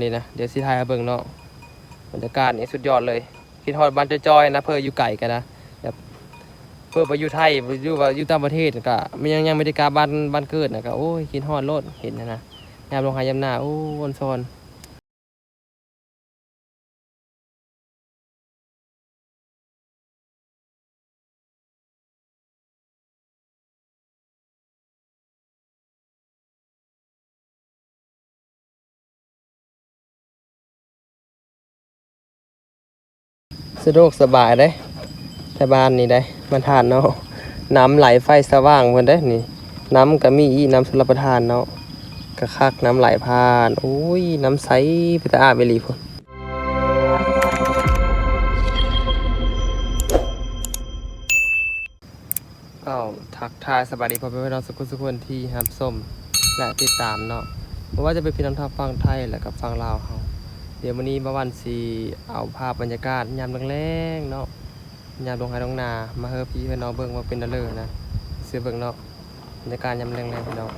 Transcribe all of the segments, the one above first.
ນີ້ນະ ດຽວຊິຖ່າຍໃຫ້ເບິ່ງເນາະ. ບັນຍາກາດນີ້ສຸດຍອດເລີຍ. ຄິດຮອດບ້ານຈອຍໆນະ ເພີຢູ່ໄກກັນນະ ແບບເພີໄປຢູ່ໄທ ຫຼືວ່າຢູ່ຕ່າງປະເທດ ກະຍັງ ຍັງບໍ່ໄດ້ກັບບ້ານ ບ້ານເກີດນະ ກະ ໂອ້ຍ ຄິດຮອດໂລດ ເຫັນຫັ້ນນະ ຍາມລົງໄຮ່ຍາມນາ ໂອ້ ອອນຊອນ. ສະດວກສະບາຍເດ້ ແຖວບ້ານນີ້ເດ້ ບ້ານທາດເນາະ. ນ້ຳໄຫຼໄຟສະຫວ່າງເພິ່ນເດ້ນີ້ ນ້ຳກະມີອີກ ນ້ຳຊົນລະປະທານເນາະ ກະຄັກ ນ້ຳໄຫຼຜ່ານ. ໂອ້ຍ ນ້ຳໃສ ເປັນຕາອາບອີ່ຫຼີພຸ້ນ. ອ້າວ ທັກທາຍສະບາຍດີພໍ່ແມ່ພີ່ນ້ອງສຸກຄົນທີ່ຮັບຊົມ ແລະ ຕິດຕາມເນາະ ບໍ່ວ່າຈະເປັນພີ່ນ້ອງທາງຝັ່ງໄທ ແລະ ກະຝັ່ງລາວເຮົາ. ດຽວມື້ນີ້ບ່າວວັນຊິເອົາພາບບັນຍາກາດຍາມແລງໆເນາະ ຍາມລົງໄຮ່ລົງນາ ມາໃຫ້ພີ່ໃຫ້ນ້ອງເບິ່ງວ່າເປັນແນວໃດນະ ຊື່ເບິ່ງເນາະ. ບັນຍາກາດຍາມແລງໆ ພີ່ນ້ອງ.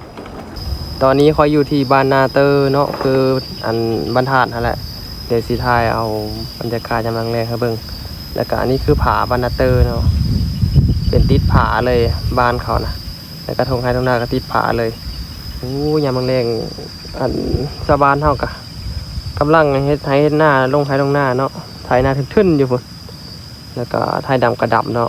ຕອນນີ້ຂ້ອຍຢູ່ທີ່ບ້ານນາເຕີເນາະ ຄືອັນບ້ານທາດຫັ້ນແຫຼະ. ດຽວຊິຖ່າຍເອົາບັນຍາກາດຍາມແລງໆໃຫ້ເບິ່ງ. ແລ້ວກະອັນນີ້ຄືຜາບ້ານນາເຕີເນາະ ເປັນຕິດຜາເລີຍບ້ານເຂົານະ. ແລ້ວກະທົ່ງໄຮ່ທົ່ງນາກະຕິດຜາເລີຍ. ໂອ້ ຍາມແລງໆ ອັນຊາວບ້ານເຮົາກະກຳລັງເຮັດໄຮ່ເຮັດນາ ລົງໄຮ່ລົງນາເນາະ ໄຖນາທຶ່ນໆຢູ່ພຸ້ນ. ແລ້ວກະໄຖດຳກະດຳເນາະ.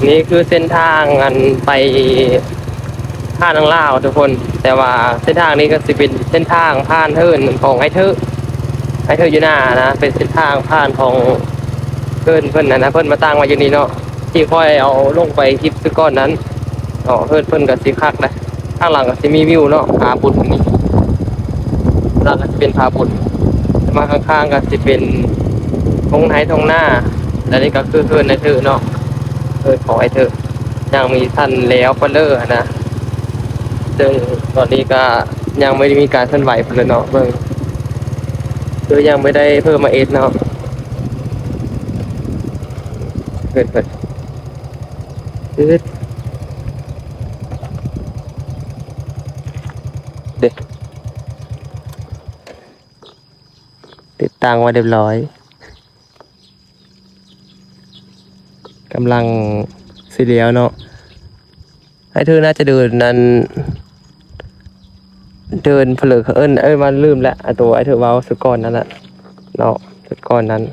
ນີ້ຄືເສັ້ນທາງອັນໄປທ່ານາງລາວທຸກຄົນ. ແຕ່ວ່າເສັ້ນທາງນີ້ກະຊິເປັນເສັ້ນທາງຜ່ານເຮືອນຂອງອ້າຍເທີ ອ້າຍເທີຢູ່ໜ້ານະ ເປັນເສັ້ນທາງຜ່ານຂອງເຮືອນເພິ່ນຫັ້ນນະ ເພິ່ນມາຕັ້ງໄວ້ຢູ່ນີ້ເນາະ ທີ່ຂ້ອຍເອົາລົງໄປຄລິບສຸດກ່ອນນັ້ນເນາະ. ເຮືອນເພິ່ນກະຊິຄັກນະ ທາງຫຼັງກະຊິມີວິວເນາະ ຜາບຸນນີ້ ຫຼັງກະຊິເປັນຜາບຸນ ມາຂ້າງໆກະຊິເປັນທົ່ງໄຮ່ທົ່ງນາ. ແລະນີ້ກະຄືເຮືອນອ້າຍເທີເນາະ ເຮືອນຂອງອ້າຍເທີ ຍັງມີທັນແລ້ວປະເລີຫັ້ນນະ. ເຊິ່ງຕອນນີ້ກະຍັງບໍ່ໄດ້ມີການເຄື່ອນໄຫວພຸ້ນແຫຼະເນາະ ເບິ່ງ ຄືຍັງບໍ່ໄດ້ເພີ່ມມາເອັດເນາະ ເພິ່ນ ເພິ່ນ ອືດ ເດ້ ຕິດຕັ້ງໄວ້ຮຽບຮ້ອຍ ກຳລັງຊິແລ້ວເນາະ. ອ້າຍເທີໜ້າຈະເດີນນັ້ນ ເດີນເພີເລີ ເອີ້ນ ເອີ້ນວ່າລືມແລ້ວ ໂຕອ້າຍເທີເວົ້າສຸດກ່ອນນັ້ນແຫຼະເນາະ ສຸດກ່ອນນັ້ນ.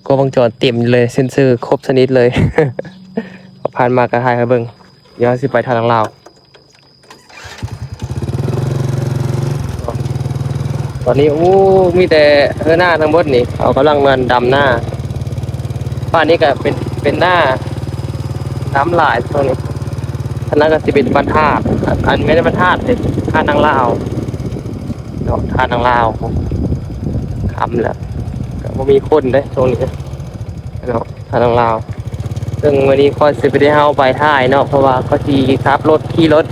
ກ້ອງວົງຈອນເຕັມເລີຍ ເຊັນເຊີຄົບຊະນິດເລີຍ. ຜ່ານມາກະຖ່າຍໃຫ້ເບິ່ງ. ດຽວເຮົາຊິໄປທ່ານາງລາວ. ຕອນນີ້ ໂອ້ ມີແຕ່ເຮືອນາທັງໝົດນີ້ ເຂົາກຳລັງແມ່ນດຳນາ. ບ້ານນີ້ກະເປັນ ເປັນນາ ດຳຫຼາຍຊ່ວງນີ້. ອັນນັ້ນກະຊິເປັນບ້ານທາດ ອັນ ແມ່ນບ້ານທາດເດ້ ທາດນາງລາວເນາະ ທາດນາງລາວ. ຄ່ຳແລ້ວ ກະບໍ່ມີຄົນເດ້ຊ່ວງນີ້ເນາະ ທາງລາວ. ເຊິ່ງມື້ນີ້ຂ້ອຍຊິບໍ່ໄດ້ເຮົາໄປຖ່າຍເນາະ ເພາະວ່າຂ້ອຍຊິຂັບລົດ ຂີ່ລົດ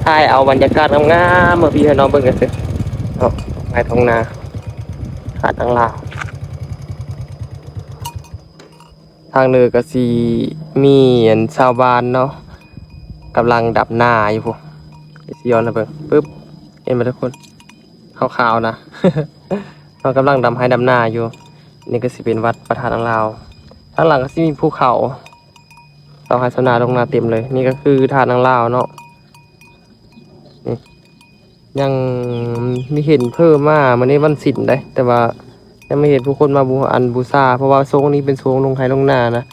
ຖ່າຍເອົາບັນຍາກາດງາມໆມາໃຫ້ພີ່ໃຫ້ນ້ອງເບິ່ງຊື່ໆເນາະ ໄຮ່ທົ່ງນາ ທາດນາງລາວ. ທາງເໜືອກະຊິມີອັນຊາວບ້ານເນາະ ກຳລັງດຳນາຢູ່ພຸ້ນ. ດຽວຊິຍ້ອນໃຫ້ເບິ່ງ ປຶບ ເຫັນບໍ່ທຸກຄົນ? ຂາວໆນະ ເຂົາກຳລັງດຳໄຮ່ດຳນາຢູ່. ນີ້ກະຊິເປັນວັດພະທາດນາງລາວ. ທາງຫຼັງກະຊິມີພູເຂົາ ຊາວໄຮ່ຊາວນາລົງນາເຕັມເລີຍ. ນີ້ກະຄືທາດນາງລາວເນາະ ນີ້ ຍັງມີເຫັນເພີ່ມມາ ມື້ນີ້ວັນສິນເດ້ ແຕ່ວ່າຍັງມີເຫັນຜູ້ຄົນມາບູ ອັນບູຊາ ເພາະວ່າຊ່ວງນີ້ເປັນຊ່ວງລົງໄຮ່ລົງນານະ.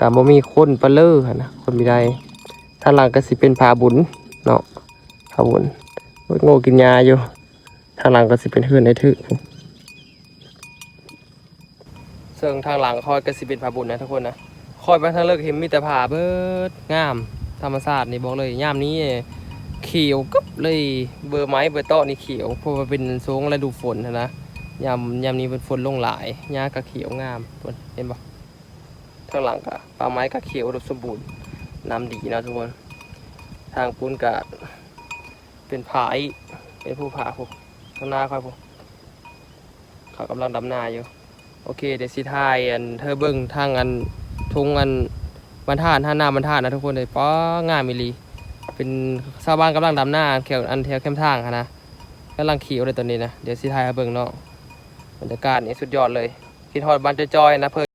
ກະບໍ່ມີຄົນປະເລີຫັ້ນນະ ຄົນມີໄດ້. ທາງຫຼັງກະຊິເປັນຜາບຸນເນາະ ຜາບຸນ ໂອ້ຍ ໂງ່ກິນຫຍ້າຢູ່. ທາງຫຼັງກະຊິເປັນເຮືອນອ້າຍຖືກ ເຊິ່ງທາງຫຼັງຂ້ອຍກະຊິເປັນຜາບຸນນະທຸກຄົນນະ. ຂ້ອຍໄປທາງເລິກເຫັນມີແຕ່ຜາເບີດ ງາມ ທຳມະຊາດນີ້ບອກເລີຍ ຍາມນີ້ຂຽວກຶບເລີຍ ເບີໄມ້ເບີເຕາະນີ້ຂຽວ ເພາະວ່າເປັນຊ່ວງລະດູຝົນຫັ້ນນະ. ຍາມ ຍາມນີ້ເປັນຝົນລົງຫຼາຍ ຫຍ້າກະຂຽວງາມ ເຫັນບໍ່? ທາງຫຼັງກະປ່າໄມ້ກະຂຽວອຸດົມສົມບູນ ນ້ຳດີເນາະທຸກຄົນ. ທາງພຸ້ນກະເປັນຜາອີກ ເປັນພູຜາພຸ້ນ ທາງໜ້າຂ້ອຍພຸ້ນ ເຂົາກຳລັງດຳນາຢູ່. ໂອເຄ ດຽວຊິຖ່າຍອັນໃຫ້ເບິ່ງທາງອັນທົ່ງອັນບ້ານທາດ ຫາດນ້ຳບ້ານທາດນະທຸກຄົນເອີຍ. ປ້າ ງາມອີ່ຫຼີ ເປັນຊາວບ້ານກຳລັງດຳນາແຖວ ອັນແຖວແຄມທາງຫັ້ນນະ ກຳລັງຂຽວເລີຍຕອນນີ້ນະ. ດຽວຊິຖ່າຍໃຫ້ເບິ່ງເນາະ ບັນຍາກາດນີ້ສຸດຍອດເລີຍ. ຄິດຮອດບ້ານຈອຍໆນະ ເພິ່